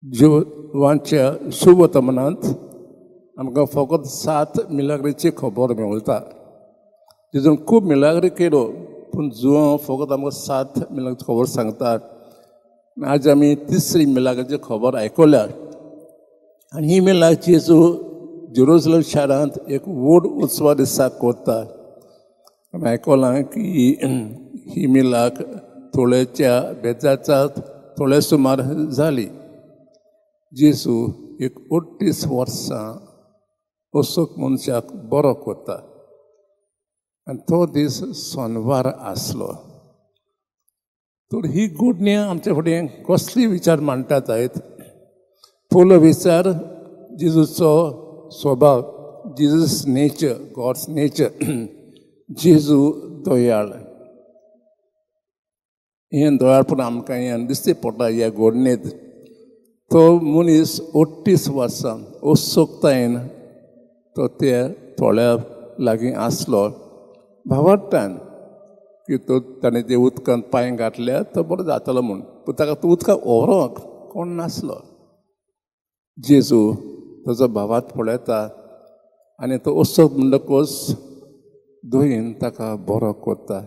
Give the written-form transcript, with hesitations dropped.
जुवांच्या शुभवर्तमानांत आमकां फकत 7 मिलाग्रीची खबर मेळटा. तितून खूब मिलाग्री केलो पूण जुवांव फकत आमकां 7 मिलाग्रीची खबर सांगतात. आज आमी तिसरी मिलाग्रीची खबर आयकल्या आनी ही मिलाग्री जेजू जेरुजलम शारांत एक व्हड उत्सवा दिसा करता. आमी आयकलां की ही मिलाग थोड्याच्या बेजाचा थोडे सुमार जाली. जेजू एक 38 वर्सां असोक मनशाक बरो करता आनी तो दीस सोनवार आसलो. तर ही घडणी आमच्या फुडें कसली विचार मांडटात आहेत? पयलो विचार जेजूचो स्वभाव, Jesus nature, God's nature. जेजू दयाळ. हें दयाळपण आमकां हें दिसती पडटा ह्या घडणेंत. तो मनीस 38 वर्सां असोकतायेन तो त्या थोड्या लागीं आसलो. भावार्थान की तो ताणें ते उदकांत पांय घातल्यार तो बरो जातलो म्हूण, पूण ताका तो उदकांत व्हरोंक कोण नासलो. जेजू ताजो भावार्थ पळयता आनी तो असोक म्हणटकच दयेन ताका बरो करता.